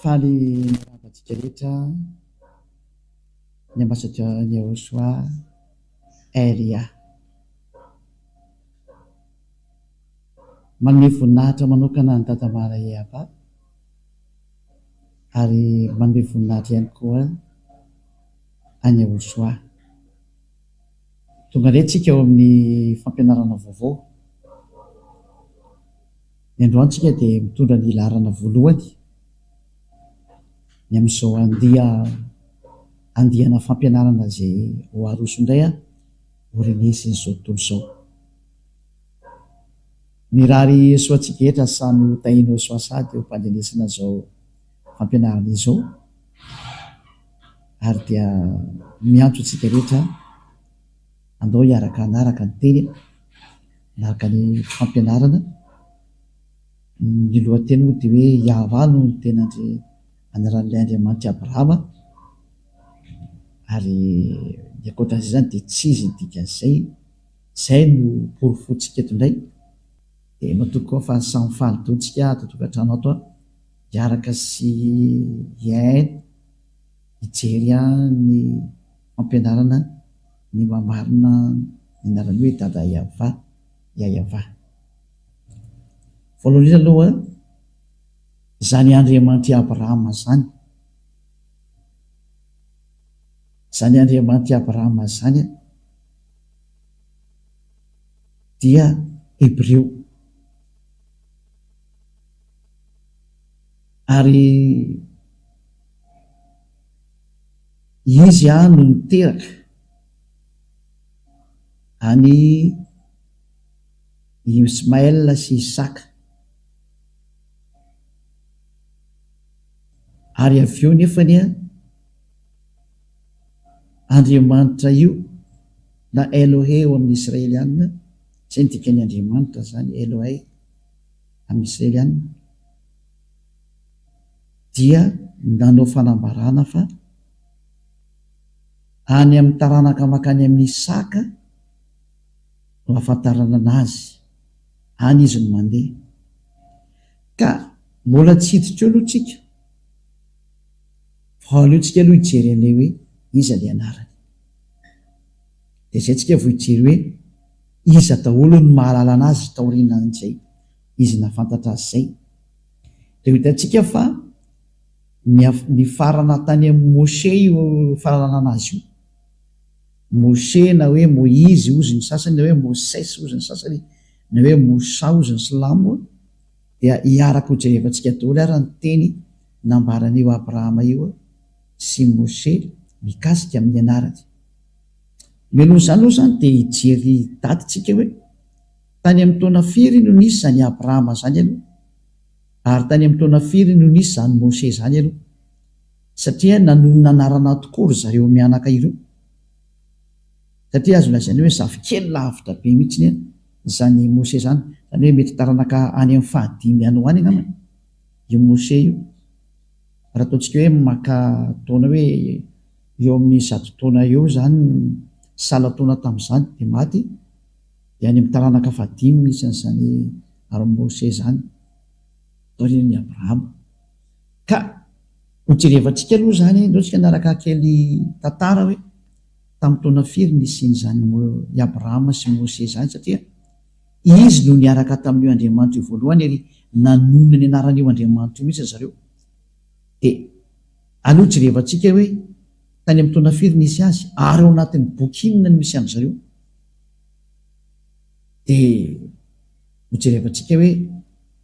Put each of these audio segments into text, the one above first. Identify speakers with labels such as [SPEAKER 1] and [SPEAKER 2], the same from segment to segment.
[SPEAKER 1] Faly miarahaba antsika rehetra ny ambasadaoran'i Yahoshua RIA. Manome voninahitra manokana an'i Dada Mara Eaba ary manome voninahitra ihany koa an'i Yahoshua. Tonga indray tsika ao amin'ny fampianarana vaovao. Ny androany tsika dia mitondra ny laharana voalohany ny amin'izao andia andiana fampianarana izay ho aroso indray ho renesin'izao tontolo izao. Mirary soa antsika rehetra samy ho tahinao soa sady eo am-pandrenesana izao fampianarana izao ary dia miantso antsika rehetra andao hiaraka hanaraka ny teny hanaraka ny fampianarana. Ny lohateny moa dia hoe Yahweh no tena anaran'ilay Andriamanitr'i Abrahama ary ny ankoatran'izay izany dia tsy izy ny dikan'izay. Izay no porofointsika eto indray. Dia matoky koa fa samy faly daholo tsika ato an-tokantrano ato an, hiaraka sy hihaino, hijery ny fampianarana ny maha-marina ny anarany hoe Dada Yavah, Yayavah. Voalohany indrindra aloha, izany Andriamanitr'i Abrahama izany, izany Andriamanitr'i Abrahama izany an, dia Hebreo. Ary izy no niteraka an'i Ismaël sy Isaka. Ary avy eo nefany Andriamanitra io na Elohe eo amin'ny Israeliana, izay ny dikan'ny Andriamanitra izany, Elohei amin'ny Israeliana, dia nanao fanambarana fa any amin'ny taranaka mankany amin'i Isaka no ahafantarana anazy, any izy no mandeha. Ka mbola tsy hiditra eo aloha tsika. Fa aleontsika aloha hijery an'ilay hoe iza ilay anarany. Dia izay tsika vao hijery hoe iza daholo no mahalala anazy taorianan'izay izy nahafantatra azy izay. Dia ho hitantsika fa nifarana tany amin'i Moshe io fahalalana azy io. Moshe na hoe Moizy hozy ny sasany na hoe Mosesy hozy ny sasany na hoe Moussa hozy ny silamo dia hiaraka ho jerevantsika daholo ary ny teny nambaran'io Abrahama io sy Moshe mikasika amin'ny anarany. Mialoha izany aloha izany dia hijery daty tsika hoe tany amin'ny taona firy no nisy izany Abrahama izany aloha ary tany amin'ny taona firy no nisy izany Moshe izany aloha satria nanonona anarana tokoa ry zareo mianaka ireo satria azo lazaina hoe zafikely lavitra be mihitsy izany Moshe izany, izany hoe mety taranaka any amin'ny fahadimy any ho any angambany. Io Moshe io, raha ataontsika hoe maka taona hoe eo amin'ny zato taona eo izany salan-taona tamin'izany dia maty, dia any amin'ny taranaka fahadimy misy an'izany ary Moshe izany, taorian'i Abrahama. Ka hojerevantsika aloha izany, ndao tsika hanaraka kely tantara hoe tamin'ny taona firy nisian'izany i Abrahama sy Moshe izany satria Izy no niaraka tamin'io Andriamanitra io voalohany ary nanonona ny anaran'io Andriamanitra io mihitsy ry zareo. Dia aleo jerevantsika hoe tany amin'ny taona firy nisy azy ary ao anatin'ny boky inona no misy an-dry zareo. Dia hojerevantsika hoe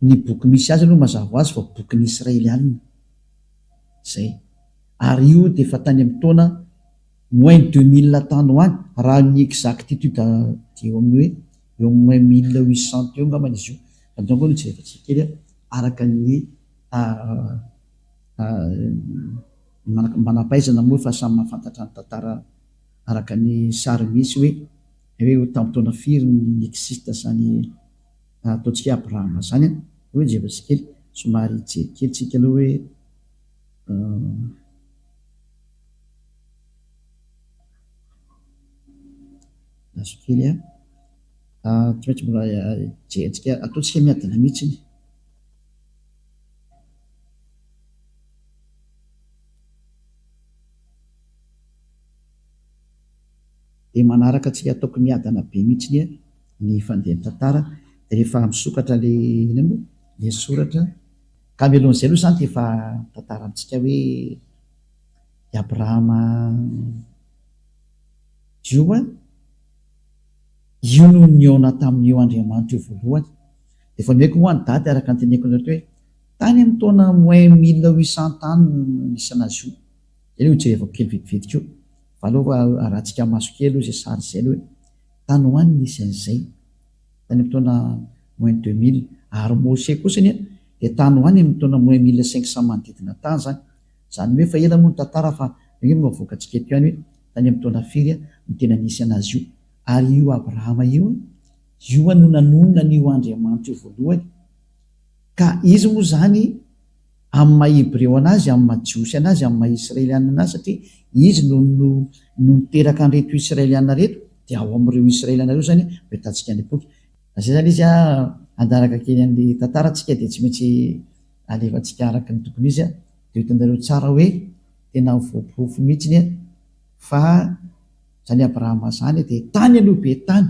[SPEAKER 1] ny boky misy azy aloha mazava ho azy fa bokin'ny Israelianina. Izay. Ary io dia efa tany amin'ny taona Moins 2000 tany ho any, raha ny exactitude dia eo amin'ny hoe eo amin'ny moins 1800 eo angambany izy io. Fa donc aloha jerevantsika kely araka ny manam-pahaizana moa efa samy mahafantatra ny tantara araka ny sary misy hoe hoe tamin'ny taona firy no ni-existe izany ataontsika hoe Abrahama izany an. Hoe jerevantsika kely, somary hijery kely tsika aloha hoe. Lasa kely an. Tsy maintsy mbola jerentsika, ataontsika miadana mihitsy iny. Dia manaraka antsika ataoko miadana be mihitsy ny fandehan'ny tantara dia rehefa misokatra le inona moa le soratra ka mialohan'izay aloha izany dia efa mitantara amintsika hoe i Abrahama io an, io no nihaona tamin'io Andriamanitra io voalohany. Dia efa nomeko moa ny daty araka ny teneniko anareo teo hoe tany amin'ny taona moins 1800 tany no nisy an'azy io. Izay aloha hojerevako kely vetivety koa. Fa aleo arahantsika maso kely aloha izay sary izay aloha e. Tany ho any nisy an'izay. Tany amin'ny taona moins 2000. Ary Mose kosa anie dia tany ho any amin'ny taona moins 1500 manodidina tany izany. Izany hoe efa ela moa ny tantara fa io no avoakantsika eto ihany hoe tany amin'ny taona firy no tena nisy an'azy io. Ary io Abrahama io, io no nanonona an'io Andriamanitra io voalohany. Ka izy moa izany amin'ny maha Hebreo an'azy, amin'ny maha Jiosy an'azy, amin'ny maha Israeliana an'azy satria izy no no no niteraka an'ireto Israeliana ireto dia ao amin'ireo Israeliana ireo izany no ahitantsika ny boky. Izay izany izy an, hanaraka kely an'ilay tantara tsika dia tsy maintsy alefantsika araka ny tokony izy dia ho hitanareo tsara hoe tena voaporofo mihitsy fa izany Abrahama izany dia tany aloha be tany,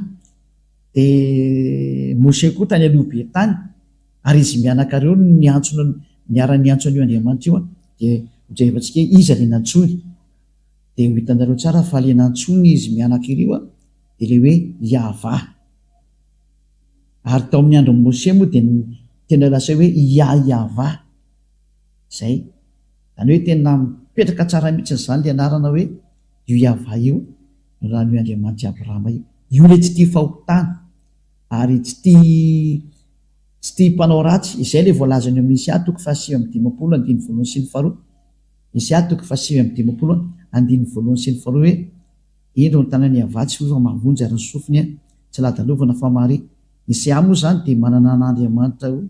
[SPEAKER 1] dia Moshe koa tany aloha be tany, ary izy mianaka ireo no niantso niara-niantso an'io Andriamanitra io dia hojerevantsika hoe iza ilay nantsoiny, dia ho hitanareo tsara fa ilay nantsoiny izy mianaka ireo dia ilay hoe Yavah. Ary tao amin'ny andron'i Moshe moa dia tena lasa hoe Yah-Yavah izay. Izany hoe tena mipetraka tsara mihitsy izany ilay anarana hoe io Yavah io, raha ny hoe Andriamanitr'i Abrahama io. Io ilay tsy tia fahotana ary tsy tia tsy tia mpanao ratsy. Izay ilay voalazany eo amin'ny Isaia toko faha-59 andininy voalohany sy ny faharoa. Isaia toko faha-59 andininy voalohany sy ny faharoa hoe. Indro ny tanany Iavah tsy fohy fa mahavonjy ary ny sofiny tsy ladalovana fa mahare. Ny CA moa izany dia manana an'Andriamanitra ho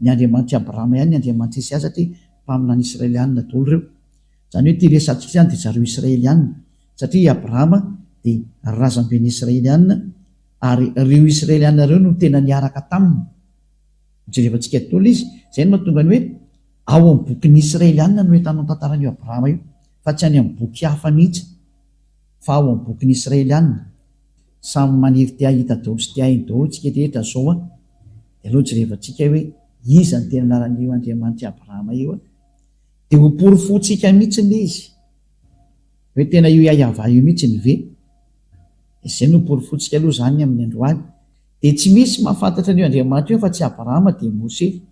[SPEAKER 1] ny Andriamanitr'i Abrahama ihany ny Andriamanitr'i CA satria mpaminany Israelianina daholo ireo. Izany hoe ity resatsika izany dia zareo Israelianina satria i Abrahama dia razamben'ny Israelianina ary ireo Israelianina ireo no tena niaraka taminy. Jerevantsika daholo izy. Izay no mahatonga ny hoe ao amin'ny bokin'ny Israelianina no ahitanao ny tantaran'io Abrahama io. Fa tsy any amin'ny boky hafa mihitsy fa ao amin'ny bokin'ny Israelianina. Samy maniry te hahita daholo sy te haino daholo tsika rehetra zao an! Dia aleo jerevantsika hoe iza no tena anaran'io Andriamanitr'i Abrahama io an! Dia ho porofointsika mihitsy ilay izy hoe tena io Yahyahavah io mihitsy ve? Dia izay no porofointsika aloha izany amin'ny androany. Dia tsy misy mahafantatra an'io Andriamanitra io afa tsy Abrahama dia Moshe.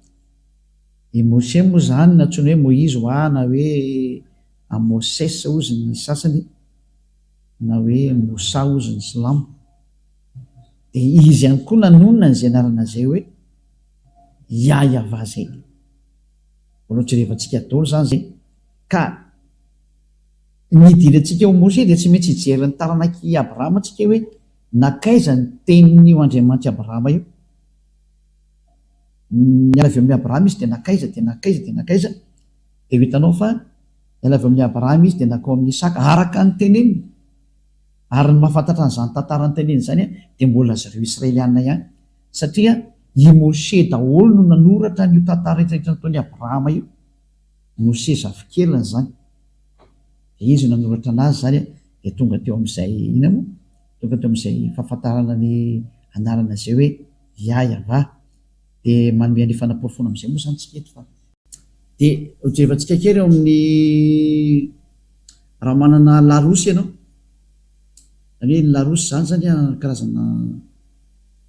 [SPEAKER 1] I Moshe moa izany nantsoina hoe Moizy hoa na hoe Amoses hozy ny sasany na hoe Moussa hozy ny silamo. Dia izy ihany koa nanonona an'izay anarana izay hoe Yahyahavah izay. Mbola ho jerevantsika daholo izany izay. Ka ny hidirantsika ao Moshe dia tsy maintsy hijery ny taranak'i Abrahama tsika hoe nankaiza ny tenin'io Andriamanitr'i Abrahama io. Niala avy amin'i Abrahama izy dia nankaiza dia nankaiza dia nankaiza dia ho hitanao fa niala avy amin'i Abrahama izy dia nankao amin'i Isaka araka ny teneniny. Ary ny mahafantatra an'izany tantara noteneniny izany dia mbola zareo Israeliana ihany satria i Moshe daholo no nanoratra an'io tantara rehetra rehetra nataon'i Abrahama io. Moshe zafikeliny izany. Dia izy no nanoratra anazy izany dia tonga teo amin'izay inona moa? Tonga teo amin'izay fahafantarana ny anarana izay hoe Yah Yavah. Dia manome an'io fanaporofoana amin'izay moa izany tsika eto fa. Dia hojerevantsika kely eo amin'ny raha manana larousse ianao. Izany hoe ny larousse izany izany an karazana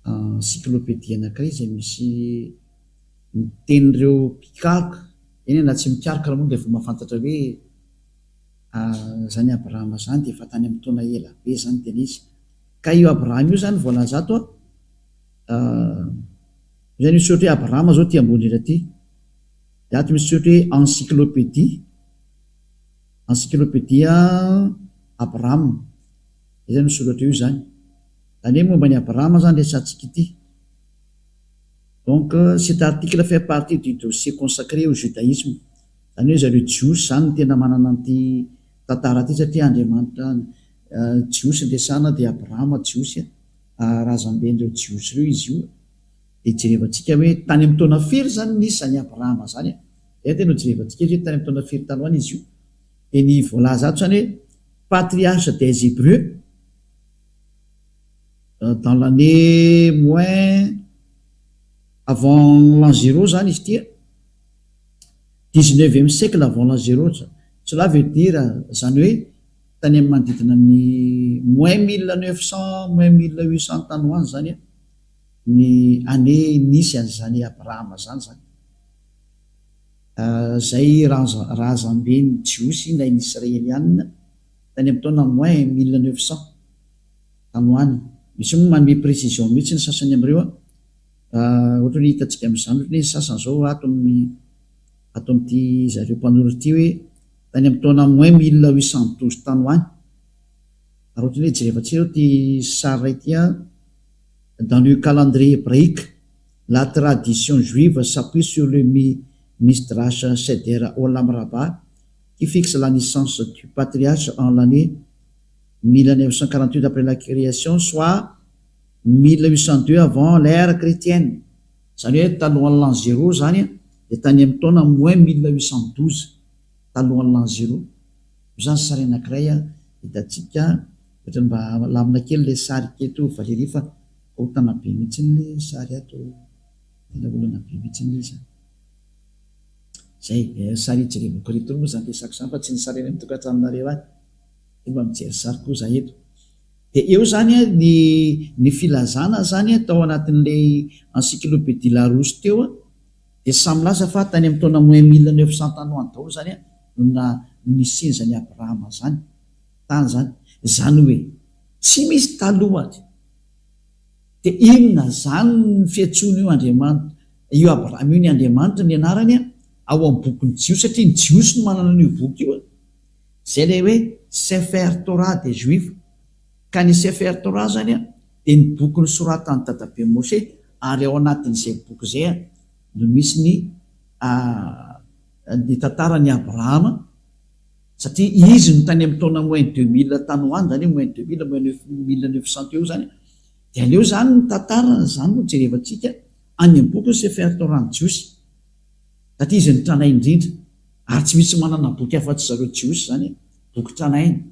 [SPEAKER 1] encyclopédie anankiray izay misy ny tenin'ireo mpikaroka, eny na tsy mikaroka ary moa dia efa mahafantatra hoe izany Abrahama izany dia efa tany amin'ny taona ela be izany tena izy. Ka io Abrahama io izany voalaza ato an, io izany misy soratra hoe Abrahama izao aty ambony indrindra aty, dia ato misy soratra hoe encyclopédie, encyclopédie Abrahama, izay izany io soratra io izany. Izany hoe momba an'i Abrahama izany resahantsika ity. Donc cet article fait partie du dossier consacré au judaïsme. Izany hoe zareo jiosy izany no tena manana an'ity tantara ity satria Andriamanitra jiosy no resahana dia Abrahama jiosy, razamben'ireo jiosy ireo izy io. Dia jerevantsika hoe tany amin'ny taona firy izany nisy izany Abrahama izany e. Izay tena ho jerevantsika izy hoe tany amin'ny taona firy tany ho any izy io. Dia ny voalaza ato izany hoe patriarche des Hébreux. Dans l'année moins avant l'an zéro zany izy ity a, dix-neuvième siècle avant l'an zéro, cela veut dire zany hoe tany amin'ny manodidina ny moins 1900, moins 1800 tany ho any zany a ny année nisy an'izany Abrahama zany zany. Zay razamben'ny Jiosy na ny Israelianina tany amin'ny taona moins 1900 tany ho any. Misy moa manome précision mihitsy ny sasany amin'ireo a, ohatra hoe hitantsika amin'izany ohatra hoe ny sasany izao ato amin'ny ato amin'ity zareo mpanoratra ity hoe tany amin'ny taona moins 1812 tany ho any. Ary ohatra hoe jerevantsika eo ity sary iray ity a, dans le calendrier hébraïque, la tradition juive s'appuie sur le Midrash Seder Olam Rabbah qui fixe la naissance du patriarche en l'année 1948 après la création, soit 1802 avant l'ère chrétienne. Zany hoe talohan'ny l'an zéro zany a, dia tany amin'ny taona moins 1812 talohan'ny l'an zéro. Io zany sary anankiray a hitantsika, ohatrany mba lamina kely le sary keto Valérie fa korontana be mihitsy le sary ato, tena olana be mihitsy izy. Zay sary hijerevako reto moa zany resako zany fa tsy ny sary any amin'ny tokantranonareo any. Mba mijery sary koa za eto. Dia eo zany a ny filazana zany a tao anatin'ilay encyclopédie Larousse teo a, dia samy milaza fa tany amin'ny taona moins 1900 tany ho any daholo zany a no na no nisian'izany Abrahama zany tany zany. Zany hoe tsy misy talohany. Dia inona zany ny fiantsoana io Andriamanitra io Abrahama io ny Andriamanitra ny anarany a ao amin'ny bokin'ny Jiosy, satria ny Jiosy no manana an'io boky io a. Zay ilay hoe Sefer Torah des Juifs. Ka ny Sefer Torah zany a dia ny boky nosoratan'i dadabe Moshe, ary ao anatin'izay boky izay a no misy ny ny tantaran'i Abrahama, satria izy no tany amin'ny taona moins 2000 tany ho any, zany hoe moins 2000, moins neuf, 1900 teo zany, dia aleo zany ny tantarany zany no jerevantsika any amin'ny boky ny Sefer Torah ny Jiosy, satria izy no tranainy indrindra, ary tsy misy manana boky afa-tsy zareo Jiosy zany, boky tranainy.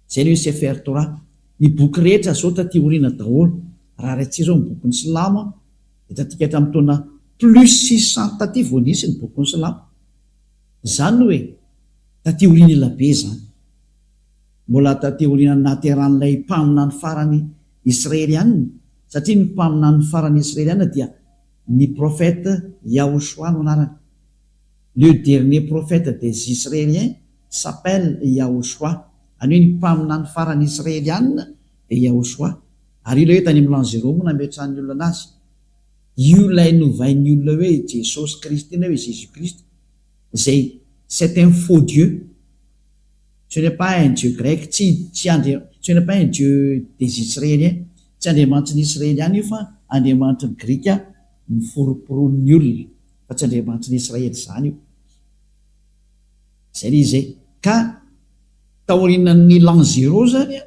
[SPEAKER 1] Zay le hoe Sefer Torah. Ny boky rehetra zao taty aoriana daholo. Raha raintsika zao ny bokin'ny silamo dia taty hatramin'ny taona plus 600 taty vao nisy ny bokin'ny silamo. Zany hoe taty aoriana ela be zany. Mbola taty aoriana nahaterahan'ilay mpaminany farany israelianina, satria ny mpaminany farany israelianina dia ny prophète Yahushua no anarany. Le dernier prophète des Israéliens s'appelle Yahushua. Any hoe ny mpaminany farany israelianina dia Yahushua. Ary io ilay hoe tany amin'ny l'an zéro moa nametrahan'ny olona anazy. Io ilay novain'ny olona hoe Jesosy Kristy na hoe Jésus Christ, izay c'est un faux dieu. Ce n'est pas un dieu grec, tsy tsy andri ce n'est pas un dieu des Israéliens. Tsy andriamanitry ny Israeliana io fa andriamanitry ny Grika niforomporonin'ny olona, fa tsy andriamanitry ny Israely izany io. Zay le izy zay. Ka taorian'ny l'an zéro zany a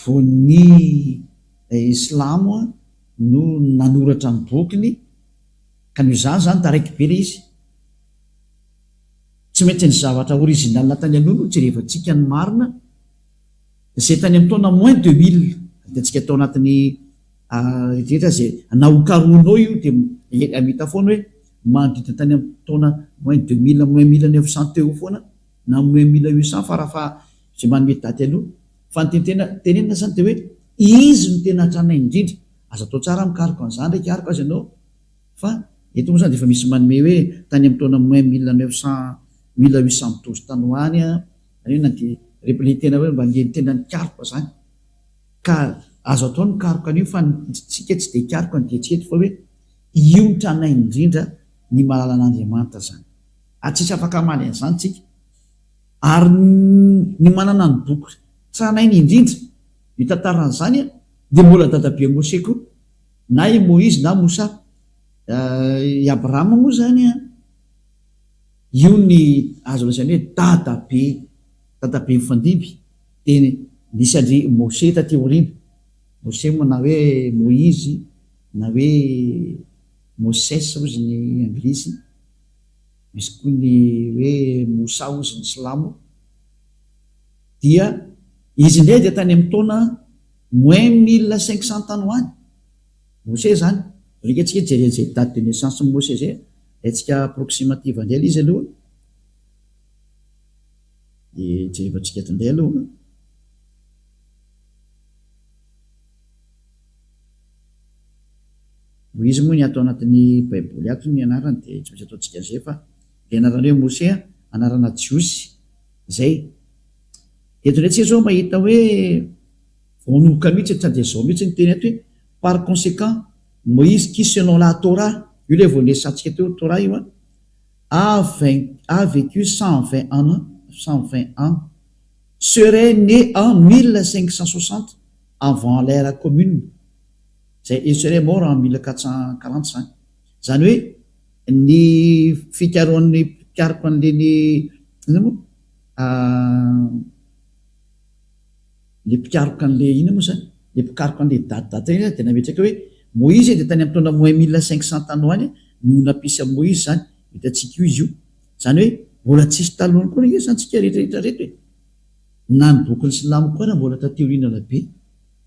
[SPEAKER 1] vao ny Islamo no nanoratra ny bokiny, ka noho izany zany taraiky be le izy. Tsy maintsy ny zavatra original tany aloha no jerevantsika ny marina, zay tany amin'ny taona moins 2000, hitantsika tao anatin'ny rehetrarehetra zay na ho karohinao io dia mita foana hoe manodidina tany amin'ny taona moins 2000, moins 1900 teo foana, na moins 1800 farafaha zay manome daty aloha. Fa ny tiany tenenina zany dia hoe izy no tena tranainy indrindra. Aza atao tsara mikaroka an'izany re hikaroka aza ianao, fa eto moa zany dia efa misy manome hoe tany amin'ny taona moins 1900, 1812 tany ho any a, zany hoe na dia le tena hoe mba le tena nikaroka zany. Ka azo atao ny mikaroka an'io, fa tsika tsy dia hikaroka ny diantsika eto, fa hoe io ny tranainy indrindra ny mahalala an'Andriamanitra zany. Ary tsisy afaka hamaly an'izany tsika. Ary ny manana ny boky tranainy indrindra io tantaran'izany dia mbola dadabe Moshe koa, na i Moizy na Moussa. I Abrahama moa zany a, io ny azo lazaina hoe dadabe, dadabe mifandimby, dia nisy an-dry Moshe taty aoriana. Moshe moa na hoe Moizy na hoe Moses hozy ny anglisy, misy koa ny hoe Moussa hozy ny silamo, dia izy indray dia tany amin'ny taona. Moins 1500 tany ho any. Mose izany. Alika tsika hijery an'izay date de naissance n'i Mose izay. Alaintsika approximative indray ilay izy aloha. Dia jerevantsika eto indray aloha. Noho izy moa ny ato anatin'ny baiboly ato ny anarany dia tsy maintsy ataontsika an'izay fa ilay anarana hoe Mose anarana jiosy izay. Eto indray tsika izao mahita hoe vao hanomboka mihitsy sady dia izao mihitsy ny teny ato hoe par conséquent Moïse qui selon la Torah, io ilay vao niresahantsika teo Torah io an, a a vécu 120 ans 120 ans serait né en 1560 avant l'ère commune, izay et serait mort en 1440 izany. Izany hoe ny fikarohan'ny mpikaroka an'ireny inona moa le mpikaroka an'le inona moa zany le mpikaroka an'le daty daty ireny dia nametraka hoe Moïse dia tany amin'ny taona moins 1500 tany ho any no nampisy an'i Moïse zany, hitantsika io izy io. Izany hoe mbola tsisy talohany koa ange zany tsika rehetra rehetra reto e. Na ny bokin'ny silamo koa ara mbola taty aoriana be,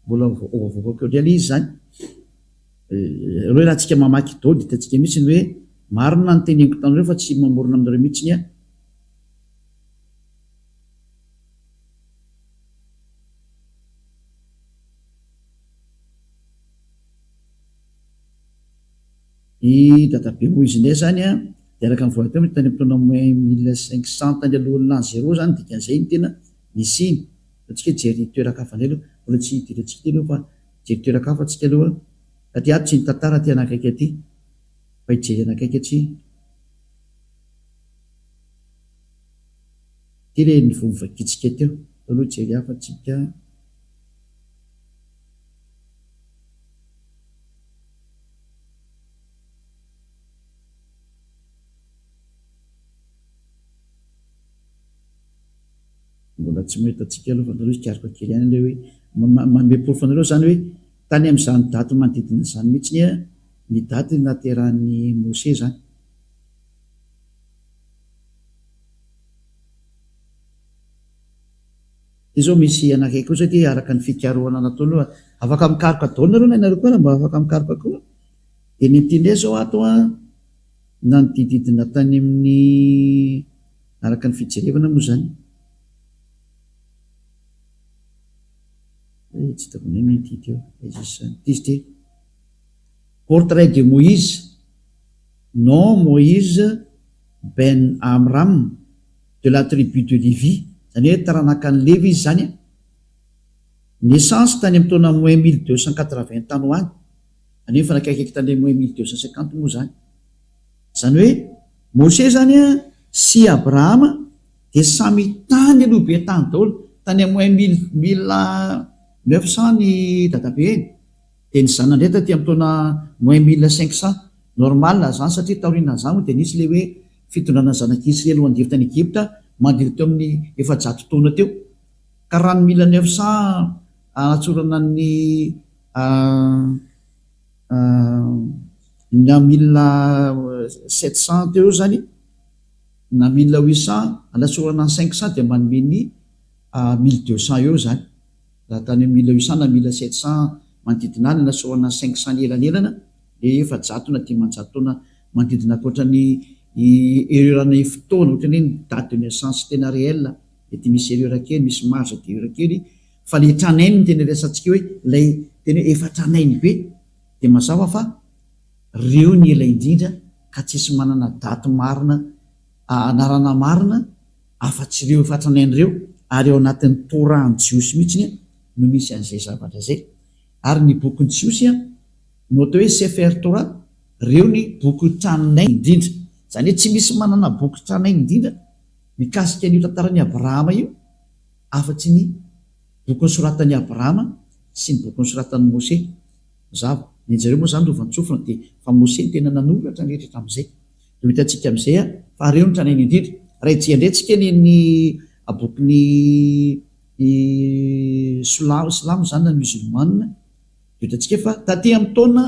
[SPEAKER 1] mbola avoakako eo indray ilay izy zany. Ireo raha tsika mamaky daholo dia hitantsika mihitsy ny hoe marina ny teneniko taminareo fa tsy mamorona aminareo mihitsy aho. I dadabe Moizy indray izany an, dia araka ny voalaza teo, tany amin'ny taona moins 1500 tany alohan'ny l'an zéro izany, dikan'izay ny tena nisiany. Ataontsika hoe hijery toeran-kafa indray aloha, mbola tsy hidirantsika ity aloha fa hijery toeran-kafa tsika aloha, satria ato tsy ny tantara aty anakaiky aty, fa hijery anakaiky atsy. Ity ilay vao novakintsika teo, atao aloha hijery hafa tsika. Mbola tsy mahita antsika aloha fa nareo hikaroka kely ihany ilay hoe manome porofo anareo izany hoe tany amin'izany daty manodidina izany mihitsy ny daty nahaterahan'i Mose izany. Ity zao misy anankiray koa satria araka ny fikarohana nataony aloha, afaka mikaroka daholo nareo na ianareo koa ary mba afaka mikaroka koa. Dia ny an'ity indray zao ato an, nanodididina tany amin'ny, araka ny fijerevana moa zany. Eh, tsy hitako indray ny an'ity teo, aiza izy zany, ity izy ity. Portrait de Moïse, nom Moïse Ben Amram, de la tribu de Lévi, izany hoe taranakan'i Levy izy izany an, naissance tany amin'ny taona moins 1280 tany ho any, izany hoe mifanakaikaiky tany moins 1250 moa izany. Izany hoe Moshe izany an sy Abrahama dia samy tany aloha be tany daholo, tany amin'ny moins mille mille neuf cent ny dadabeny, dia ny zanany indray taty amin'ny taona moins 1500, Normal zany satria taorianan'izany moa dia nisy ilay hoe fitondrana ny zanak'i Isrely ho andevo tany Egypta manodidina teo amin'ny 400 taona teo. Ka raha ny 1900 anatsorana ny na 1700 teo eo zany na 1800 anatsorana ny 500 dia manome ny 1200 eo zany. Raha tany amin'ny 1800 na 1700 manodidina any anatsorana ny 500 ny elanelana le 400 na 500 taona manodidina ankoatra ny erreur ny fotoana ohatrany hoe ny date de naissance tena réel mety misy erreur kely misy marge d'erreur kely fa le tranainy no tena resahantsika hoe ilay tena hoe efa tranainy be dia mazava fa reo ny ela indrindra ka tsisy manana date marina anarana marina afa-tsy ireo efa tranainy ireo ary ao anatin'ny Torah ny jiosy mihitsy no misy an'izay zavatra izay ary ny bokin'ny jiosy No atao hoe Sefer Torah, reo ny boky tranainy indrindra. Izany hoe tsy misy manana boky tranainy indrindra mikasika an'io tantaran'i Abrahama io afa-tsy ny boky nosoratan'i Abrahama sy ny boky nosoratan'i Mose. Mazava. Ny an'i zareo moa izany lovantsofina dia fa Mose no tena nanoratra ny rehetra hatramin'izay. Dia ho hitantsika amin'izay fa reo no tranainy indrindra. Raha hijery indray tsika ny ny bokin'ny silamo izany na musulmane, Hitantsika fa taty amin'ny taona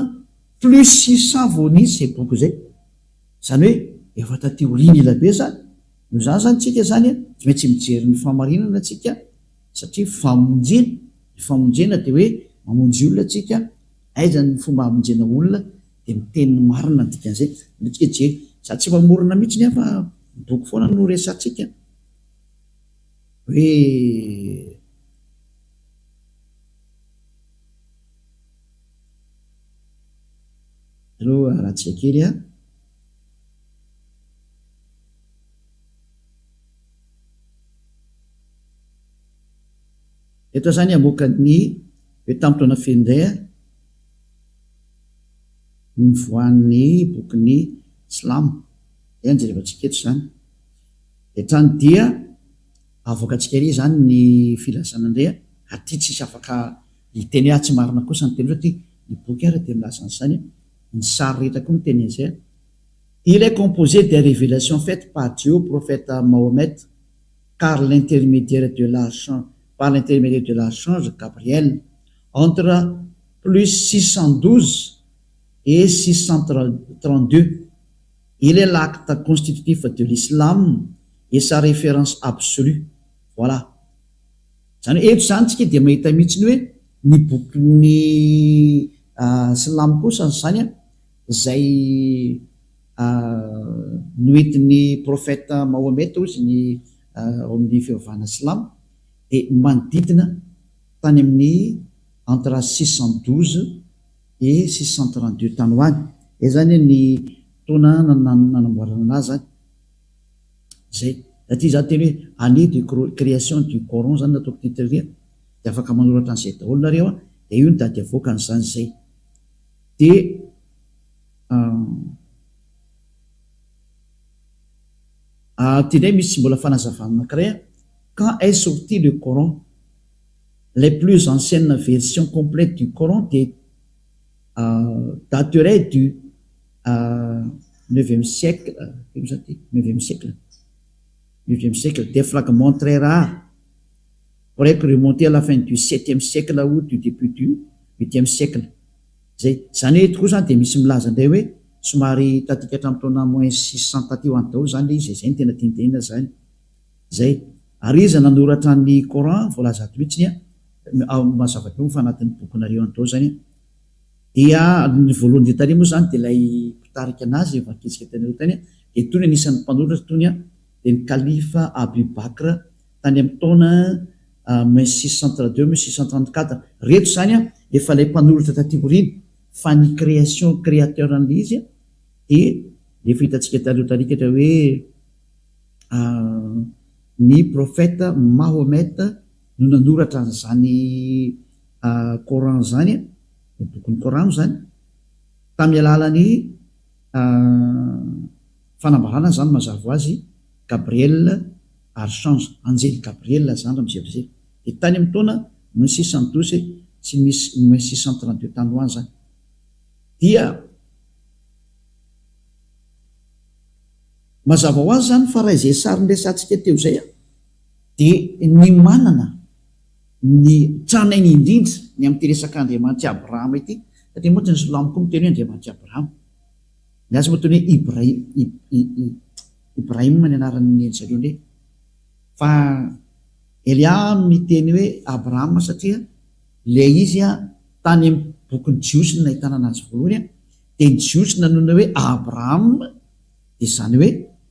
[SPEAKER 1] plus 600 vao nisy izay boky izay. Izany hoe efa taty aoriana ela be izany. Noho izany izany tsika izany tsy maintsy mijery ny fahamarinana tsika satria famonjena, ny famonjena dia hoe. Mamonjy olona tsika, aiza ny fomba hamonjena olona dia miteny ny marina ny dikan'izay. Aleo tsika hijery. Za tsy mamorona mihitsy ny ahy fa ny boky foana no resatsika. Hoe Aleo arahantsika kely an. Eto aho zany hamoaka ny hoe tamin'ny taona firy indray aho nivoahan'ny bokin'ny silamo. Izay no jerevantsika eto izany. Dia hatrany dia avoakantsika ery izany ny filazana indray aty tsisy afaka hiteny hoe ah tsy marina kosa ny teny satria ny boky ary dia milaza an'izany, ny sary rehetra koa miteny an'izay. Il est composé des révélations faites par Dieu au prophète Mahomet car l'intermédiaire de l'archange par l'intermédiaire de l'archange Gabriel entre plus 612 et 632. Il est l'acte constitutif de l'islam et sa référence absolue. Voilà. Izany hoe eto izany tsika dia mahita mihitsy ny hoe ny bokin'ny silamo kosa izany izay noentin'ny prophète Mahomet hozy ny ao amin'ny fivavahana silamo dia manodidina tany amin'ny entre 612 et 632 tany ho any. Izay izany ny taona nanamboarana anazy izany. Izay. Satria izaho teny hoe année de création du Coran izany nataoko titre ry a, dia afaka manoratra an'izay daholo nareo a, dia io no daty avoakany izany izay. Dia Aty indray misy mbola fanazavana anankiray a, quand est sorti le Coran? Les plus anciennes versions complètes du Coran dia daterait du neuvième siècle, ino zany ty? Neuvième siècle, neuvième siècle, des fragments très rares pourraient remonter à la fin du septième siècle ou du début du huitième siècle. Zay. Zany hoe eto koa zany dia misy milaza indray hoe somary taty hatramin'ny taona moins 600 taty ho any daholo zany ilay izy e, zay no tena tiany tenenina zany. Zay. Ary iza nanoratra ny Coran voalaza ato mihitsy an, mazava be moa fa anatin'ny bokinareo any daholo zany an. Dia ny voalohany indrindra tary moa zany dia ilay mpitarika anazy vakintsika tany aloha tany an, dia tony anisan'ny mpanoratra tony an, dia ny Khalifa Abu Bakr tany amin'ny taona moins 632 moins 634. Reto zany an efa ilay mpanoratra taty aoriana fa ny création créateur an'ilay izy an dia efa hitantsika taloha tarikatra hoe ny prophète Mahomet no nanoratra an'izany Coran izany, ny bokin'ny Coran moa izany, tamin'ny alalan'ny fanambarana izany mazava ho azy, Gabriel archange, anjely Gabriel izany raha mijery Dia tany amin'ny taona moins 612 sy moins 632 tany ho any izany. Dia Mazava ho azy izany fa raha izay sary niresahantsika teo izay dia ny manana ny tranainy indrindra ny amin'ity resaka Andriamanitr'i Abrahama ity, satria moa tsy ny silamo koa miteny hoe Andriamanitr'i Abrahama. Ny azy moa teny hoe Ibrahim ny anaran'ny zareo indray. Fa Elia miteny hoe Abrahama satria ilay izy tany amin'ny bokin'ny Jiosy no nahitana anazy voalohany dia ny Jiosy nanonona hoe Abrahama Dia izany hoe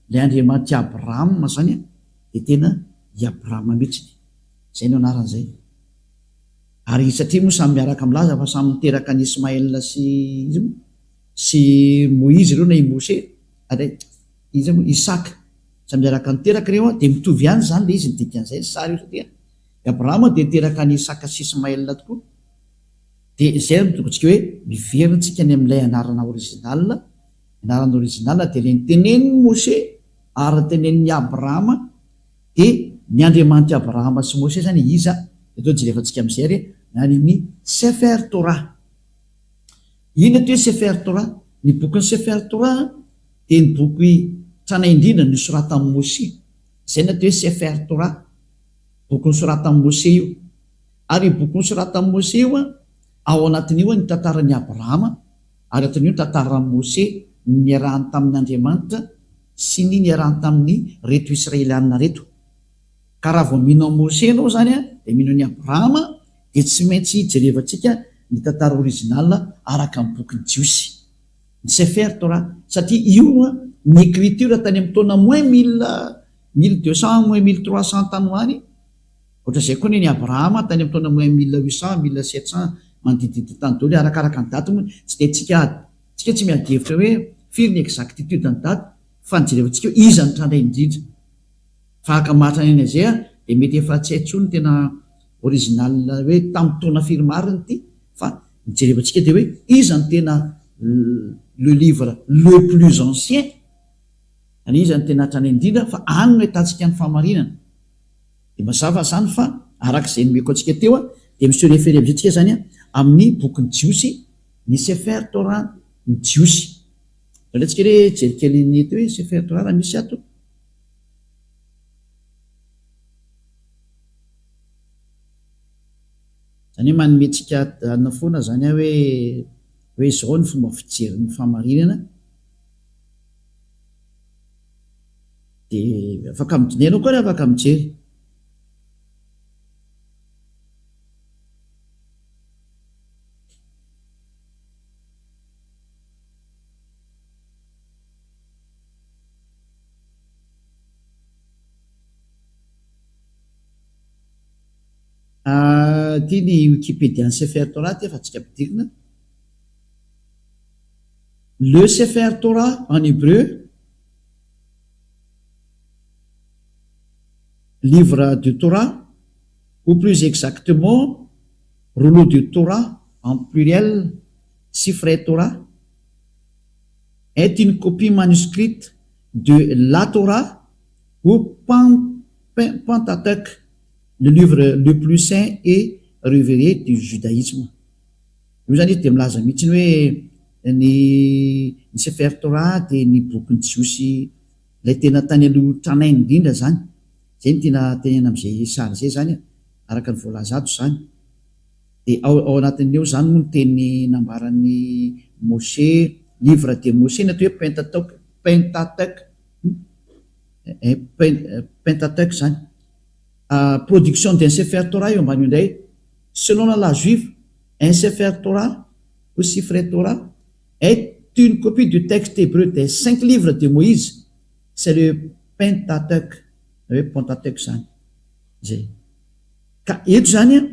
[SPEAKER 1] ilay Andriamanitr'i Abrahama izany dia tena i Abrahama mihitsy. Izay no anaran'izay. Ary satria moa samy miaraka milaza fa samy niteraka an'i Ismaël sy iza moa? Sy Moizy ireo na i Mose, ary iza moa? Isaka. Samy miaraka niteraka ireo dia mitovy ihany izany ilay izy ny dikan'izay ny sary io satria i Abrahama dia niteraka an'i Isaka sy Ismaël tokoa. Dia izay no tokontsika hoe miverina tsika any amin'ilay anarana original Ny anarana original dia ilay notenenin'i Moshe ary notenenin'i Abrahama dia ny Andriamanitr'i Abrahama sy Moshe izany iza? Eto jerevantsika amin'izay ary ny any amin'ny Sefer Torah. Inona ity hoe Sefer Torah? Ny bokin'ny Sefer Torah dia ny boky tranainy indrindra nosoratan'i Moshe. Izay no atao hoe Sefer Torah. Boky nosoratan'i Moshe io. Ary io boky nosoratan'i Moshe io, ao anatin'io ny tantaran'i Abrahama Ary aton'io ny tantaran'i Mose, ny niarahany tamin' Andriamanitra sy ny niarahany tamin'ny reto Israelianina reto. Ka raha vao mino an'i Mose ianao izany dia mino an'i Abrahama, Dia tsy maintsy jerevantsika ny tantara original araka ny bokin'ny Jiosy. Ny Sefer Torah. Satria io ny écriture tany amin'ny taona moins mille, 1200 moins 1300 tany ho any. Ohatran'izay koa ny an'i Abrahama tany amin'ny taona moins 1800, 1700, manodidididina tany daholo, arakaraka ny daty moa, tsy dia tsika tsika tsy miady hevitra hoe firy ny exactitude ny daty fa ny jerevantsika hoe iza no trandray indrindra. Fa haka mahatrany any an'izay aho dia mety efa tsy hay intsony ny tena original hoe tamin'ny taona firy marina ity fa ny jerevantsika dia hoe iza no tena le livre le plus ancien, izany hoe iza no tena tranainy indrindra fa any no ahitantsika ny fahamarinana. Dia mazava izany fa araka izay nomeko antsika teo dia mi-se référer amin'izay tsika izany amin'ny bokin'ny Jiosy, ny Sefer Torah ny Jiosy. Aleo tsika re hijery kely ny eto hoe Sefer Torah raha misy ato. Izany hoe manome antsika anona foana izany aho hoe hoe izao ny fomba fijery ny fahamarinana. Dia afaka mijery ianao koa ary afaka mijery. Ity ny Wikipedia-n'ny Sefer Torah ity efa antsika ampidirina. Le Sefer Torah en hébreu. Livre de Torah, ou plus exactement rouleau de Torah en pluriel, Sifrei Torah, est une copie manuscrite de la Torah ou Pentateuque, le livre le plus saint et révéré du judaïsme. Io izany izy dia milaza mihitsy hoe ny ny Sefer Torah dia ny bokin'ny Jiosy ilay tena tany aloha tranainy indrindra izany. Izay no tiana tenenina amin'izay sary izay izany araka ny voalaza ato izany. Dia ao ao anatin'ny ao izany moa ny teny nambaran'i Moshe, livre de Moshe ny atao hoe Pentateuque, Pentateuque, Pentateuque izany. Production d'un Sefer Torah eo ambany eo indray. Selon la loi juive, un Sefer Torah ou Sifre Torah est une copie du texte hébreu des cinq livres de Moïse, c'est le Pentateuque, na hoe Pentateuque izany. Izay. Ka eto izany an,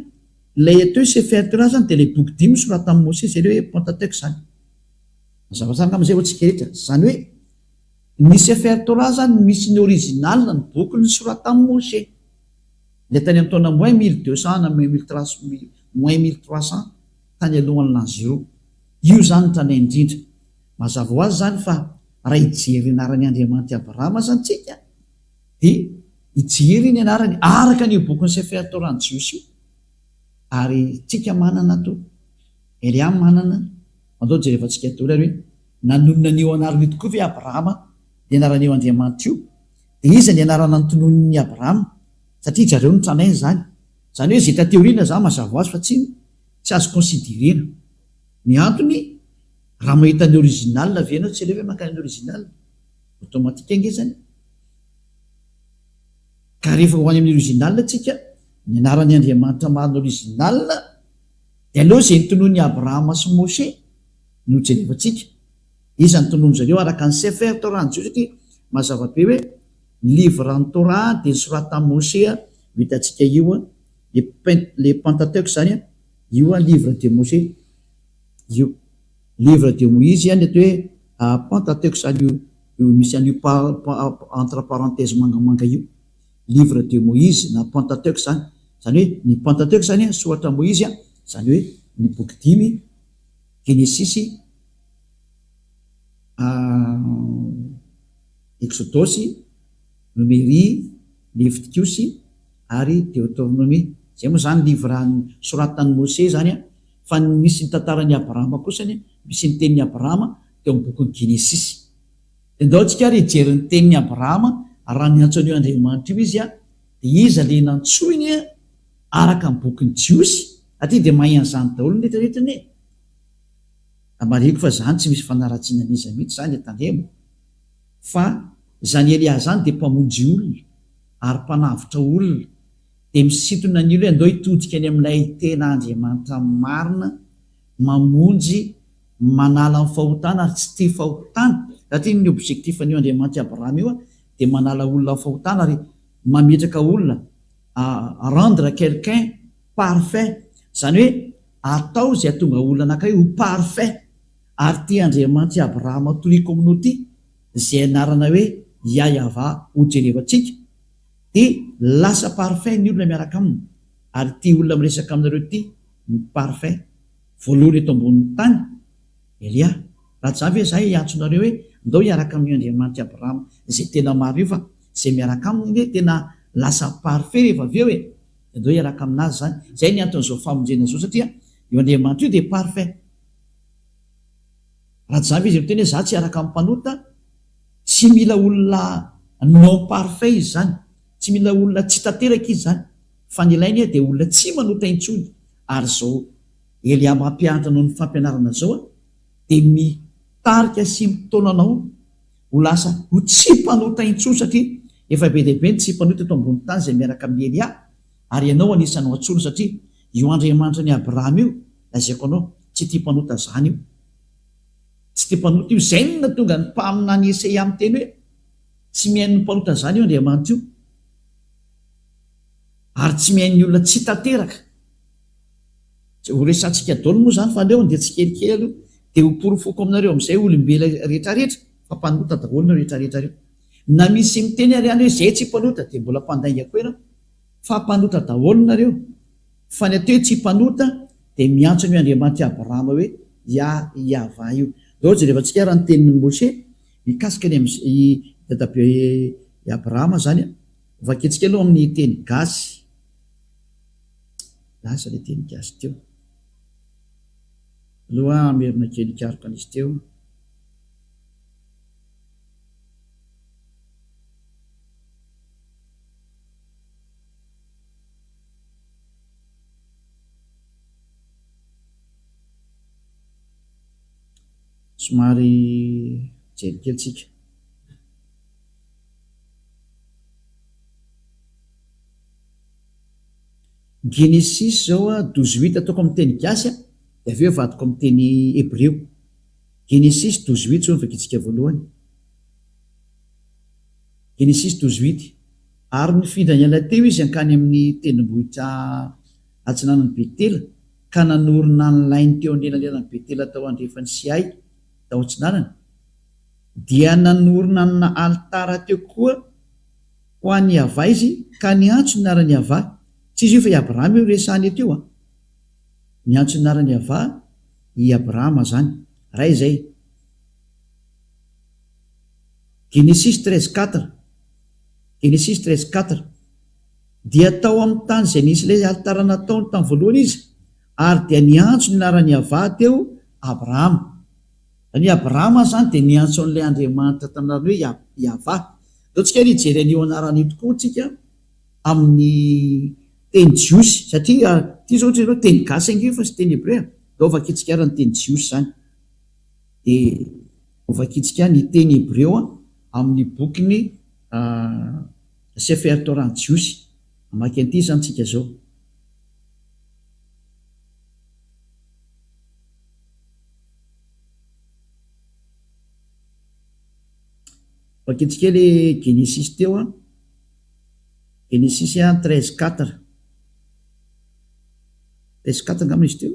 [SPEAKER 1] ilay atao hoe Sefer Torah izany dia ilay boky dimy nosoratan'i Mosesy, izay ilay hoe Pentateuque izany. Mazava tsara angamba izay ho antsika rehetra. Izany hoe ny Sefer Torah izany misy ny original ny boky nosoratan'i Mosesy. Ilay tany amin'ny taona moins 1200 na moins 1300 tany alohan'ny l'an zéro. Io izany no tranainy indrindra. Mazava ho azy izany fa raha hijery ny anaran'i Andriamanitr'i Abrahama izany tsika dia hijery ny anarany araka an'io bokin'ny Sefer Torah-n'ny Jiosy io. Ary tsika manana ato, Elia manana, andao jerevantsika daholo ary hoe nanonona an'io anarana io tokoa ve Abrahama, ny anaran'io Andriamanitra io? Dia iza ny anarana notononin'i Abrahama? Satria zareo no tranainy izany. Izany hoe izay taty aoriana izany mazava ho azy fa tsy tsy azo considerena. Ny antony, raha mahita ny original ve ianao tsy aleo ve mankany amin'ny original? Automatique ange izany. Ka rehefa ho any amin'ny original tsika, ny anaran'i Andriamanitra marina original, dia aleo izay notononin'i Abrahama sy Moshe no jerevantsika. Iza no tonony zareo araka ny Sefer Torah ny Jiosy satria mazava be hoe ny livre ny Torah dia nosoratan'i Moshe io hitantsika io le le Pentateuque zany io livre de Moshe io livre de Moïse ny atao hoe Pentateuque zany io io misy an'io entre parenthèse mangamanga io livre de Moïse na Pentateuque zany zany hoe ny Pentateuque zany soratra Moïse zany hoe ny boky dimy Genesisy Eksodosy, Nomery, Levitikosy ary Deoteronomia. Izay moa izany livre soratan'i Mose izany an, fa ny misy ny tantaran'i Abrahama kosa anie, misy ny tenin'i Abrahama teo amin'ny bokin'ny Genesisy. Dia ndao tsika ary hijery ny tenin'i Abrahama raha niantso an'io Andriamanitra io izy an, dia iza ilay nantsoiny araka ny bokin'ny Jiosy? Aty dia mahay an'izany daholo ny rehetra rehetra anie. Marihiko fa zany tsy misy fanaratsiana an'iza mihitsy zany e tandremo fa zany Elia zany dia mpamonjy olona ary mpanavotra olona. Dia misintona ny olona hoe andao hitodika any amin'ilay tena Andriamanitra marina, mamonjy, manala ny fahotana ary tsy tia fahotana. Satria ny objectif an'io Andriamanitr'i Abrahama io dia manala olona amin'ny fahotana ary mametraka olona, rendre quelqu'un parfait. Izany hoe atao izay hahatonga olona anankiray ho parfait. Ary ity Andriamanitr'i Abrahama toriko aminao ity, izay anarana hoe Yahyahavah hojerevantsika, dia lasa parfait ny olona miaraka aminy, ary ity olona miresaka aminareo ity no parfait voalohany eto ambonin'ny tany, Elia, raha tsy izany ve izahay hiantso nareo hoe ndao hiaraka amin'io Andriamanitr'i Abrahama izay tena marina io fa izay miaraka aminy anie tena lasa parfait rehefa avy eo e, dia ndao hiaraka aminazy izany, izay ny anton'izao famonjena izao satria io Andriamanitra io dia parfait. Raha tsy izany ve izy miteny hoe za tsy hiaraka amin'ny mpanota, tsy mila olona non parfait izy izany, tsy mila olona tsy tanteraka izy izany, fa ny ilainy dia olona tsy manota intsony, ary izao Elia mampianatra anao ny fampianarana izao dia mitarika sy mitaona anao ho lasa ho tsy mpanota intsony satria efa be dia be ny tsy mpanota eto ambony tany izay miaraka amin'i Elia ary ianao anisan'ny ho antsoina satria io Andriamanitra ny Abrahama io lazaiko anao tsy tia mpanota zany io. Tsy tia mpanota io. Izay no nahatonga ny mpaminany Esaia miteny hoe, Tsy mihaino ny mpanota izany io Andriamanitra io. Ary tsy mihaino ny olona tsy tanteraka. Ho resahantsika daholo moa izany fa aleo andeha tsikelikely aloha dia ho porofoko aminareo amin'izay olombela rehetrarehetra fa mpanota daholo nareo rehetrarehetra reo. Na misy miteny ary any hoe zay tsy mpanota dia mbola mpandainga koa ianao fa mpanota daholo nareo. Fa ny atao hoe tsy mpanota dia miantso an'io Andriamanitr'i Abrahama hoe Yah-Yavah io. Ndao jerevantsika ary ny tenin'i Moshe mikasika ny i dadabe i Abrahama izany an. Vakintsika aloha amin'ny teny gasy. Lasa ilay teny gasy teo. Aloha hamerina kely hikaroka an'izy teo. Somary mijery kely tsika. Genesisy zao a, douze huit ataoko amin'ny teny gasy a, dia avy eo avadiko amin'ny teny hebreo. Genesisy douze huit zao no vakintsika voalohany. Genesisy douze huit. Ary nifindra niala teo izy hankany amin'ny tendrombohitra atsinanan'i Betela, ka nanorina ny lainy teo anelanelan'i Betela tao andrefan'i Siay, tao atsinanany. Dia nanorina ny alitara teo koa ho an'i Yavah izy, ka niantso ny anaran'i Yavah. Tsy izy io fa i Abrahama io resahana eto io an! Niantso ny anaran'i Yavah i Abrahama izany. Ray izay. Genesisy 13 quatre. Genesisy 13 quatre. Dia tao amin'ny tany izay nisy ilay alitara nataony tamin'ny voalohany izy, ary dia niantso ny anaran'i Yavah teo Abrahama. Izany hoe Abrahama izany dia niantso an'ilay Andriamanitra tamin'ny anarany hoe Yavah. Ndao tsika ary hijery an'io anarana io tokoa tsika amin'ny teny jiosy, satria ity izao ohatra hoe teny gasy ange io fa tsy teny hebreo e. Ndao vakintsika ary ny teny jiosy izany. Dia hovakintsika ny teny hebreo amin'ny bokin'ny Sefer Torah jiosy. Hamaky an'ity izany tsika izao. Vakintsika ilay Genesisy teo an. Genesisy 13 quatre. 13 quatre angamba izy teo.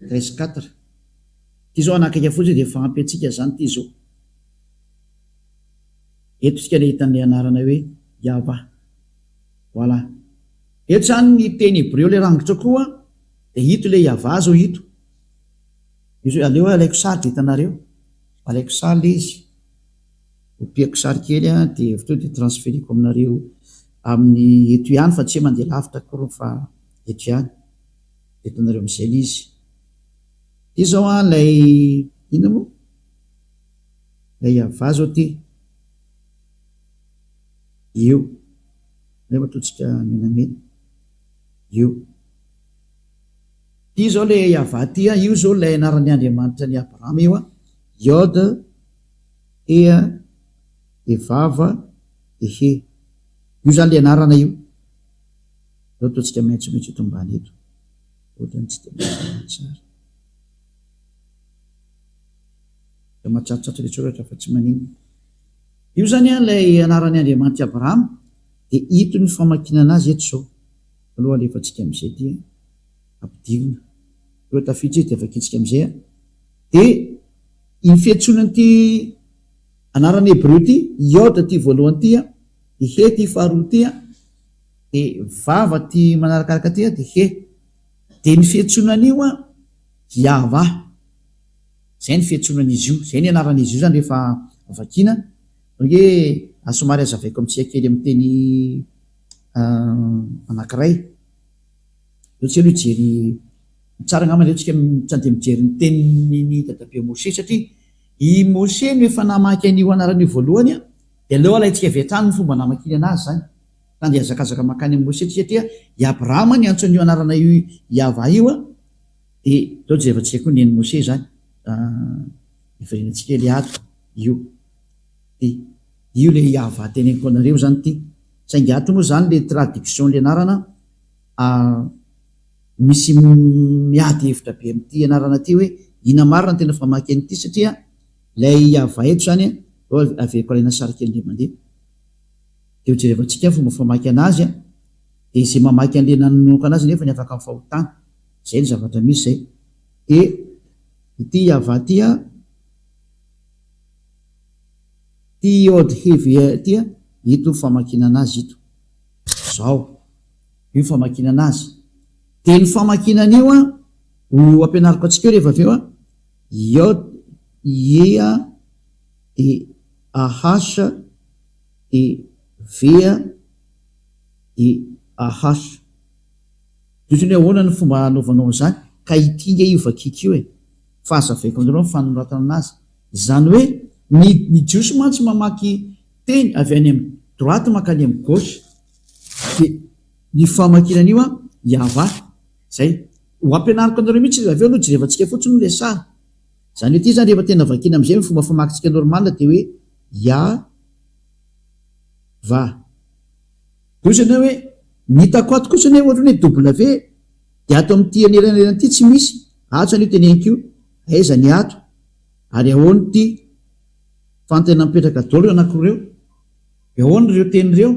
[SPEAKER 1] 13 quatre. Ity izao anakaiky fotsiny dia efa ampy antsika izany ity izao. Eto isika ilay hita ny anarana hoe Yavah. Voilà. Eto izany ny teny hebreo ilay rangitra koa dia ito ilay Yavah izao ito. Io izao aleo alaiko sary dia hitanareo. Alaiko sary ilay izy. Kopiako sary kely dia avy teo dia transfereko aminareo amin'ny eto ihany fa tsy hoe mandeha lavitra akory fa eto ihany. Dia hitanareo amin'izay ilay izy. Ity zao an ilay inona moa? Ilay Yavah zao ity. Io. Aleo ataontsika menamena. Io. Ity zao ilay Yavah ity an, io zao ilay anaran'ny Andriamanitra an'i Abrahama io an. Yod, He, Evava, Ehe. Io zany ilay anarana io. Aleo ataontsika maitsomaitso eto ambany eto. Ohatran'ny tsy dia mazava tsara. Dia matsatsotsatso ilay soratra fa tsy maninona. Io izany an, ilay anaran'ny Andriamanitr'i Abrahama, dia ito ny famakiana anazy eto izao. Aloha alefantsika amin'izay ity an, ampidirina. Aloha tafiditra izy dia vakintsika amin'izay an. Dia iny fiantsoana an'ity anarana hebreo ity, Yod ity voalohany ity an, dia He ity faharoa ity an, dia Vava ity manarakaraka ity an, dia He. Dia ny fiantsoana an'io an, Yahvah. Izay ny fiantsoana an'izy io, izay ny anaran'izy io izany rehefa vakiana. Donc hoe somary hazavaiko amintsika kely amin'ny teny anankiray. Aleo tsika aloha hijery, tsara angamba aleo tsika tsy andeha mijery ny tenin'i dadabe Moshe satria i Moshe no efa namaky an'io anarana io voalohany an, dia aleo alaintsika avy hatrany ny fomba namakiany anazy izany. Fa andeha hihazakazaka mankany amin'i Moshe tsika satria i Abrahama niantso an'io anarana io Yahvah io an. Dia atao jerevantsika koa ny an'i Moshe izany. Hiverenantsika kely ato io. Ity. Io ilay Yahvah teneniko anareo izany ity. Saingy ato moa izany ilay traduction ilay anarana misy miady hevitra be amin'ity anarana ity hoe inona marina no tena famaky an'ity satria ilay Yahvah eto izany an, averiko alaina sary kely indray mandeha. Dia ho jerevantsika ny fomba famaky anazy an, dia izay mamaky an'ilay nanonoka anazy nefa ny afaka amin'ny fahotana. Izay ny zavatra misy izay. Dia ity Yahvah ity an, ity Yod He Ve ity an, ito ny famakiana anazy ito. Izao. Io ny famakiana anazy. Dia ny famakiana an'io an, ho ampianariko antsika eo rehefa avy eo an, Yod Ye D A H D V D A H. Dia ohatran'ny hoe ahoana ny fomba hanaovanao an'izany? Ka ity nge io vakiako io e! Fa hazavaiko aminareo ny fanoratana anazy. Izany hoe ny ny jiosy mantsy mamaky teny avy any amin'ny droite mankany amin'ny gauche. Dia ny famakiana an'io an, Yahvah. Izay. Ho ampianariko anareo mihitsy ilay avy eo aloha jerevantsika fotsiny moa ilay sary. Izany hoe ity izany rehefa tena vakiana amin'izay ny fomba famakintsika normal dia hoe Yahvah. Dia ohatran'ny hoe ny hitako ato kosa anie ohatran'ny hoe W dia ato amin'ity anelanelana ity tsy misy, ato izany io teneniko io, aiza ny ato ary ahoana ity fa ny tena mipetraka daholo ireo anankiroa ireo, dia ahoana ireo teny ireo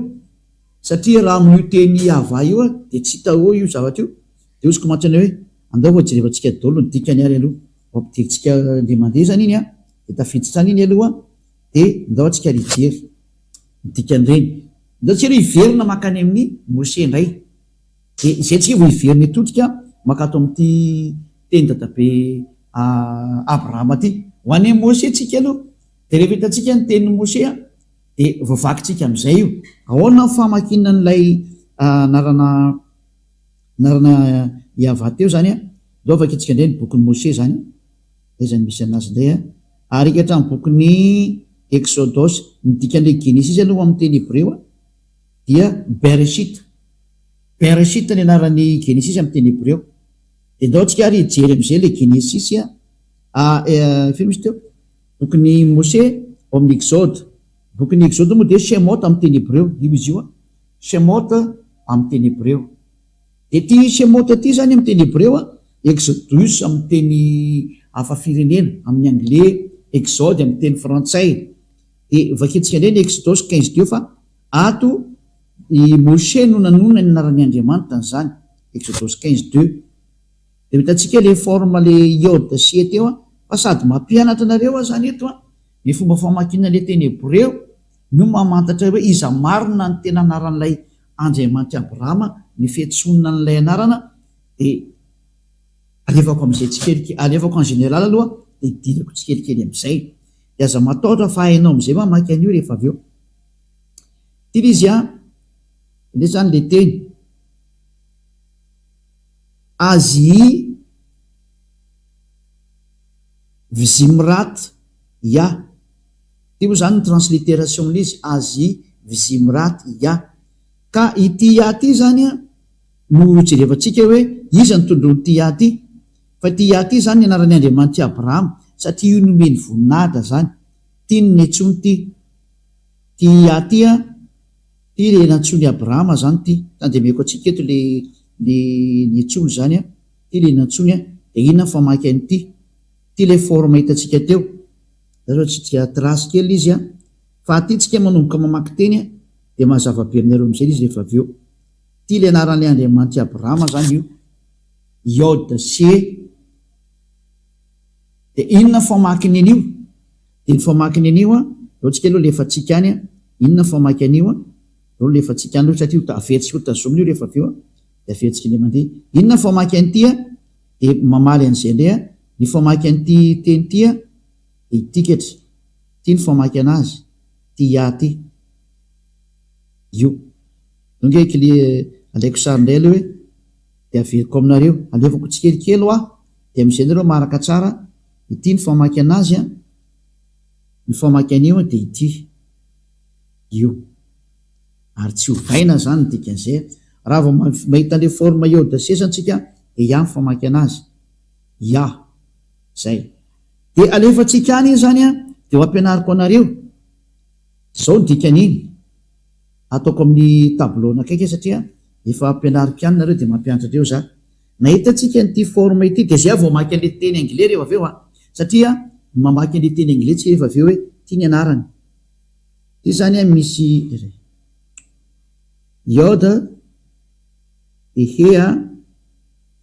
[SPEAKER 1] satria raha amin'io teny Yavah io aho dia tsy hita eo io zavatra io, dia hoziko mantsy anao hoe andao vao jerevantsika daholo ny dikany ary aloha, vao ampidirintsika indray mandeha izany iny an, dia tafiditra any iny aloha dia ndao antsika ary hijery ny dikan'ireny. Ndao tsika aloha hiverina mankany amin'i Moshe indray. Dia izay tsika vao hiverina hitodika mankato amin'ity teny dadabe Abrahama ity. Ho any amin'i Moshe tsika aloha. Dia rehefa hitantsika ny tenin'i Moshe dia voavakintsika amin'izay io. Ahoana ny famakiana an'ilay anarana anarana Yavah teo izany an? Ndao vakintsika indray ny bokin'i Moshe izany. Aiza no misy anazy indray an? Ary hika hatramin'ny bokin'ny Eksodosy. Ny dikan'ilay Genesisy aloha amin'ny teny hebreo dia Bereshit. Bereshit ny anaran'ny Genesisy amin'ny teny hebreo. Dia ndao tsika ary hijery amin'izay ilay Genesisy a, firy misy teo? Bokin'i Mose ao amin'ny Exode. Bokin'ny Exode moa dia Shemot amin'ny teny hebreo. Io izy io an. Shemot amin'ny teny hebreo. Dia ity Shemot ity izany amin'ny teny hebreo, Exodus amin'ny teny hafa firenena, amin'ny anglais, Exode amin'ny teny frantsay. Dia vakintsika indray ny Exodus 15 deux fa ato i Moshe no nanonona ny anaran'i Andriamanitra an'izany, Exodus 15 deux. Dia ho hitantsika ilay forme ilay Yod sy E teo fa sady mampianatra anareo aho izany eto ny fomba famakiana ilay teny hebreo no mamantatra hoe iza marina ny tena anaran'ilay Andriamanitr'i Abrahama ny fiantsoana an'ilay anarana dia alefako amin'izay tsikelikely, alefako en général aloha dia idirako tsikelikely amin'izay. Dia aza matahotra fa hainao amin'izay mamaky an'io rehefa avy eo. Ity ilay izy an, indray izany ilay teny. Azy Vzimrat Ya. Ity moa izany ny transliteration-n'ilay izy, Azy Vzimrat Ya. Ka ity Ya ity izany no jerevantsika hoe iza no tondroin'ity Ya ity. Fa ity Ya ity izany ny anaran'ny Andriamanitr'i Abrahama, satria io nomeny voninahitra izany. Tiany ny antsoiny ity. Ity Ya ity an. Ity le nantsoin'i Abrahama zany ity, tandremeko antsika eto le le niantsoany zany an, ity le nantsoiny an, de inona ny famaky an'ity? Ity le forme hitantsika teo, za zao tsy dia trace kely izy an, fa aty tsika manomboka mamaky teny an, de mazava be aminareo amizay le izy rehefa avy eo. Ity le anaran'le Andriamanitr'i Abrahama zany io, Yod She. De inona ny famakiny an'io? De ny famakiny an'io an, zao tsika aloha alefantsika any an, inona ny famaky an'io an, zao alefantsika any aloha satria ho averintsika ho tazomina io rehefa avy eo an, de averintsika indray mandeha. Inona ny famaky an'ity an? De mamaly an'izay indray an, ny famaky an'ity teny ity an, de ity ketry, ity ny famaky anazy, ity ya ity, io. Zao nge kle alaiko sary indray aloha e, de averiko aminareo, alefako tsikelikely hoa. Dia amin'izay nareo maharaka tsara, ity ny famaky anazy an, ny famaky an'io an dia ity, io. Ary tsy ovaina izany ny dikan'izay an. Raha vao mahita an'ilay forme iode sesany tsika dia ya ny famaky anazy. Ya. Zay. Dia alefantsika any iny izany an, dia ho ampianariko anareo. Izao ny dikan'iny. Ataoko amin'ny tableau anakaiky satria efa ampianariko ihany nareo dia mampianatra andreo za. Nahita antsika an'ity forme ity dia zay aho vao mamaky an'ilay teny anglais rehefa avy eo an! Satria mamaky an'ilay teny anglais tsika rehefa avy eo hoe ity ny anarany. Ity zany an misy Yod dia He an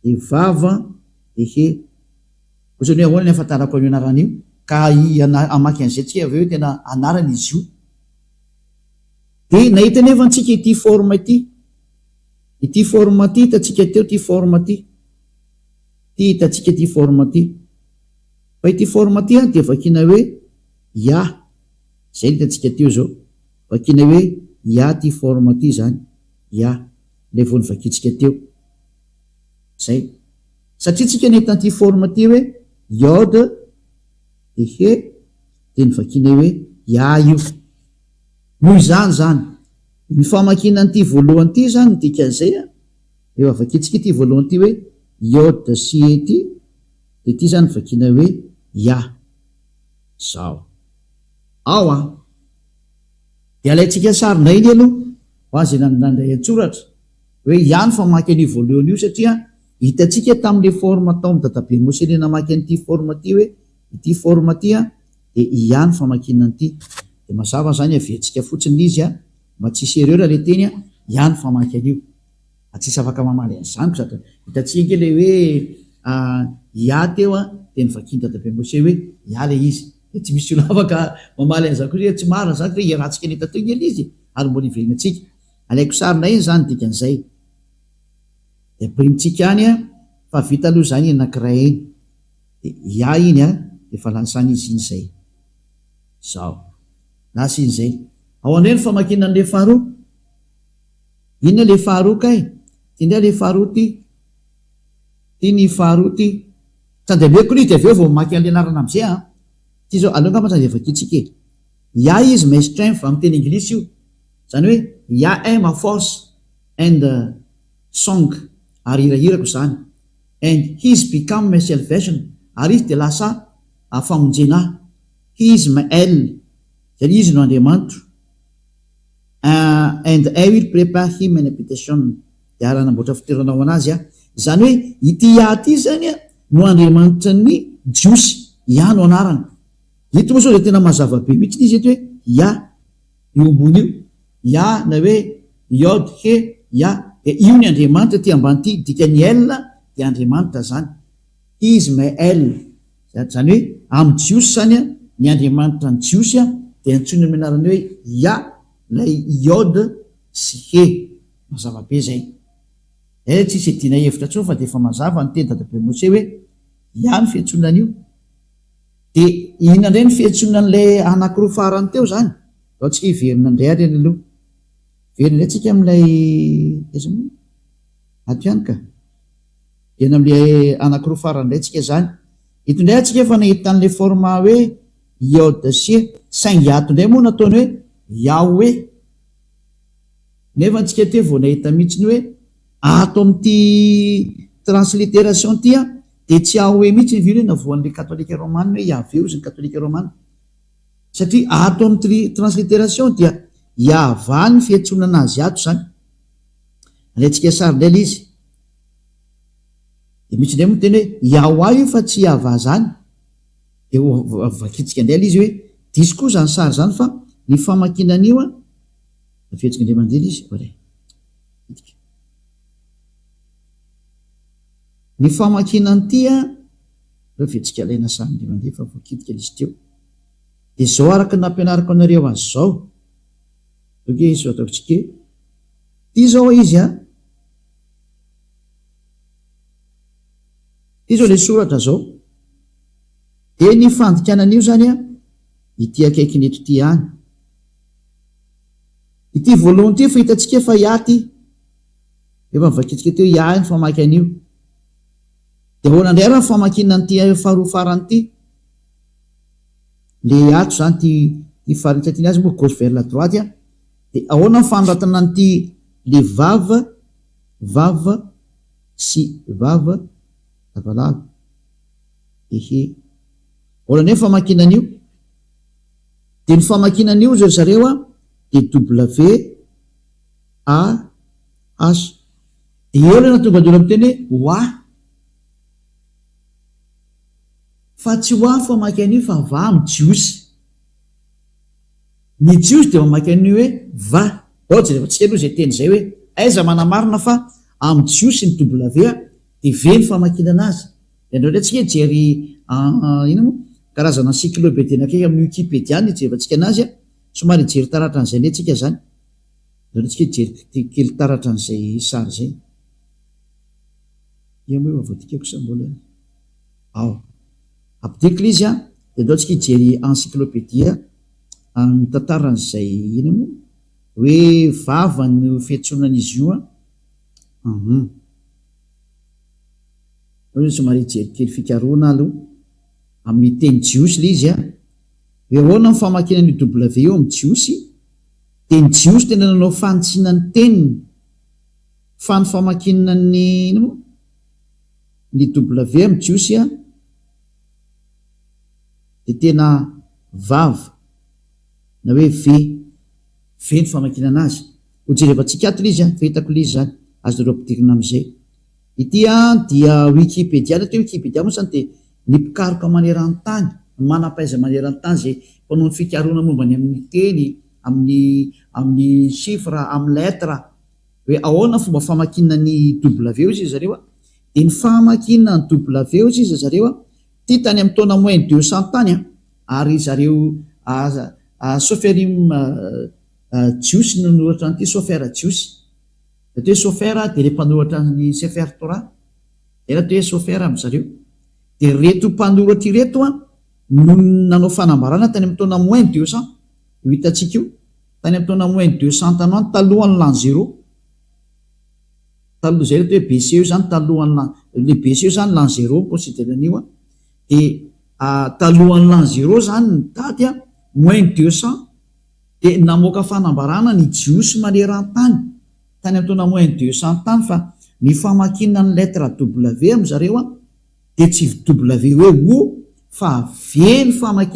[SPEAKER 1] dia Vav dia He. Ohatran'ny hoe ahoana ny ahafantarako an'io anarana io? Ka hamaky an'izay tsika avy eo hoe tena anarana izy io. Dia nahita anefa antsika ity forme ity. Ity forme ity hitantsika teo ity forme ity. Ity hitantsika ity forme ity. Fa ity forme ity an dia vakiana hoe Ya. Izay no hitantsika teo izao. Vakiana hoe Ya ity forme ity izany. Ya. Ilay vao novakintsika teo. Izay. Satria tsika nahita an'ity forme ity hoe Yod dia He dia novakiana hoe Ya io. Noho izany izany, ny famakiana an'ity voalohany ity izany ny dikan'izay an, rehefa vakintsika ity voalohany ity hoe Yod sy He ity, dia ity izany vakiana hoe Ya. Izao. Ao an. Dia alaintsika sary indray anie aloha, ho an'izay nandray an-tsoratra, hoe Ya ny famaky an'io voalohany io satria hitantsika tamin'ilay forme tao amin'i Dadabe Mose ilay namaky an'ity forme ity hoe ity forme ity an, dia ia ny famakiana an'ity. Dia mazava izany averintsika fotsiny ilay izy an, mba tsy hisy erreur ilay teny an, ia ny famaky an'io. Ary tsisy afaka mamaly an'izany koa sady hitantsika ange ilay hoe ia teo an, dia novakian'i Dadabe Mose hoe ia ilay izy. Dia tsy misy olona afaka mamaly an'izany koa hoe tsy marina izany fa hoe iarahantsika nahita teo ange ilay izy e, ary mbola hiverenantsika. Alaiko sary indray iny izany dikan'izay. Dia ampirimitsika any an, fa vita aloha izany iny anankiray iny. Dia ia iny a, efa lasa any izy iny izay. Zao. Lasa iny izay. Ao indray ny famakiana an'ilay faharoa. Inona ilay faharoa kay? Ity indray ilay faharoa ity. Ity ny faharoa ity. Tsy andriameko ilay izy dia avy eo vao mamaky an'ilay anarana amin'izay an. Ity izao, aleo angamba tsy andevakintsika e. Ia is my strength amin'ny teny anglisy io. Izany hoe Ia est ma force and song ary hirahirako izany. And he is become my salvation, ary Izy dia lasa famonjena ahy. He is my El, izany Izy no Andriamanitro. And I will prepare him an habitation, dia ary hanamboatra fitoerana ho an'azy aho. Izany hoe ity Yah ity izany no Andriamanitry ny Jiosy, Yah no anarany. Eto moa izao dia tena mazava be mihitsy izy eto hoe Yah, io ambony io. Yah na hoe Yod He Yah dia io ny Andriamanitra ity ambany ity, dikan'ny El dia Andriamanitra izany. He is my El. Izany hoe amin'ny Jiosy izany ny Andriamanitra ny Jiosy dia antsoina amin'ny anarany hoe Yah ilay Yod sy He. Mazava be izay. Eh tsisy iadiana hevitra intsony fa dia efa mazava ny teny dadabe Mose hoe Yah ny fiantsoana an'io. Dia inona indray ny fiantsoana an'ilay anankiroa farany teo izany? Ndao tsika hiverina indray ary any aloha. Hiverina indray tsika amin'ilay aiza moa? Ato ihany ka. Hiverina amin'ilay anankiroa farany indray tsika izany. Eto indray atsika efa nahita an'ilay forme hoe Yod sy E. Saingy ato indray moa nataony hoe Yahweh. Nefa antsika teo vao nahita mihitsy ny hoe ato amin'ity transliteration ity dia tsy Yahweh mihitsy ny hoe navoan'ilay katolika romana hoe Yahveh hozy ny katolika romana. Satria ato amin'ny transliteration dia Yahvah ny fiantsoana azy ato izany. Alaintsika sary indray ilay izy. Dia misy indray moa miteny hoe Yahwah io fa tsy Yahvah izany. Dia ho vakintsika indray ilay izy hoe diso koa izany sary izany fa ny famakiana an'io an, averintsika indray mandeha ilay izy, oray. Hidika. Ny famakiana an'ity an, aleo averintsika alaina sary indray mandeha fa voakitika ilay izy teo. Dia izao araka ny nampianariko anareo azy izao. Ok, izao ataontsika e. Ity izao izy an. Ity izao ilay soratra izao. Dia ny fandikana an'io izany an, ity akaikiny eto ity ihany. Ity voalohany ity efa hitantsika fa ya ity. Efa novakintsika teo ya ny famaky an'io. Dia ahoana indray ary ny famakiana an'ity faharoa farany ity? Le ato izany ity ity faritra ity ny azy moa gauche vers la droite an. Dia ahoana ny fanoratana an'ity le vav, vav sy vav, lavalava. Ehe. Ahoana indray ny famakiana an'io? Dia ny famakiana an'io ry zareo an dia W A H. Dia eo ilay nahatonga ny olona miteny hoe wa. Fa tsy ho ahy famaky an'io fa va amin'ny jiosy. Ny jiosy dia mamaky an'io hoe va. Bao jerevantsika aloha izay teny izay hoe aiza manamarina fa amin'ny jiosy ny W dia V ny famakiana azy. Dia andao indray tsika hijery inona moa karazana encyclopédie anankiray amin'ny wikipedia no hijerevantsika anazy. Somary hijery taratra an'izay indray tsika izany. Andao indray tsika hijery kely taratra an'izay sary izay. Ia moa efa voadikako sa mbola. Ao. Ampidiriko ilay izy an, dia andao tsika hijery encyclopedia mitantara an'izay inona moa? Hoe vava no fiantsoana an'izy io an. Hum. Aleo somary hijery kely fikarohana aloha. Amin'ny teny jiosy ilay izy an. Hoe ahoana ny famakiana an'io W io amin'ny jiosy? Dia ny jiosy tena nanao fanitsiana ny teniny. Fa ny famakiana ny inona moa? Ny W amin'ny jiosy a dia tena vav na hoe V, V ny famakiana anazy. Ho jerevantsika ato ilay izy a, fa hitako ilay izy izany, azonareo ampidirina amin'izay. Ity a dia Wikipedia, ny atao hoe Wikipedia moa izany dia ny mpikaroka maneran-tany, ny manam-pahaizana maneran-tany izay mpanao ny fikarohana momba ny amin'ny teny, amin'ny amin'ny chiffre, amin'ny lettre. Hoe ahoana ny fomba famakiana ny W hoy zareo a? Dia ny famakiana ny W hoy zareo a, ity tany amin'ny taona moins 200 tany a, ary zareo Soferim Jiosy no nanoratra an'ity, Sofer Jiosy. Ny atao hoe Sofer dia ilay mpanoratra ny Sefer Torah. Izay ny atao hoe Sofer amin-dry zareo. Dia ireto mpanoratra ireto a no nanao fanambarana tany amin'ny taona moins 200, io hitantsika io. Tany amin'ny taona moins 200 tany ho any, talohan'ny l'an zéro. Taloha izay ilay atao hoe BC io izany, talohan'ny l'an, ilay BC io izany l'an zéro mi-considère an'io an. Dia talohan'ny l'an zéro izany ny daty an, moins 200, dia namoaka fanambarana ny Jiosy maneran-tany, tany amin'ny taona moins 200 tany fa ny famakiana ny lettre W amin-dry zareo an, dia tsy W hoe O fa V ny famakiana.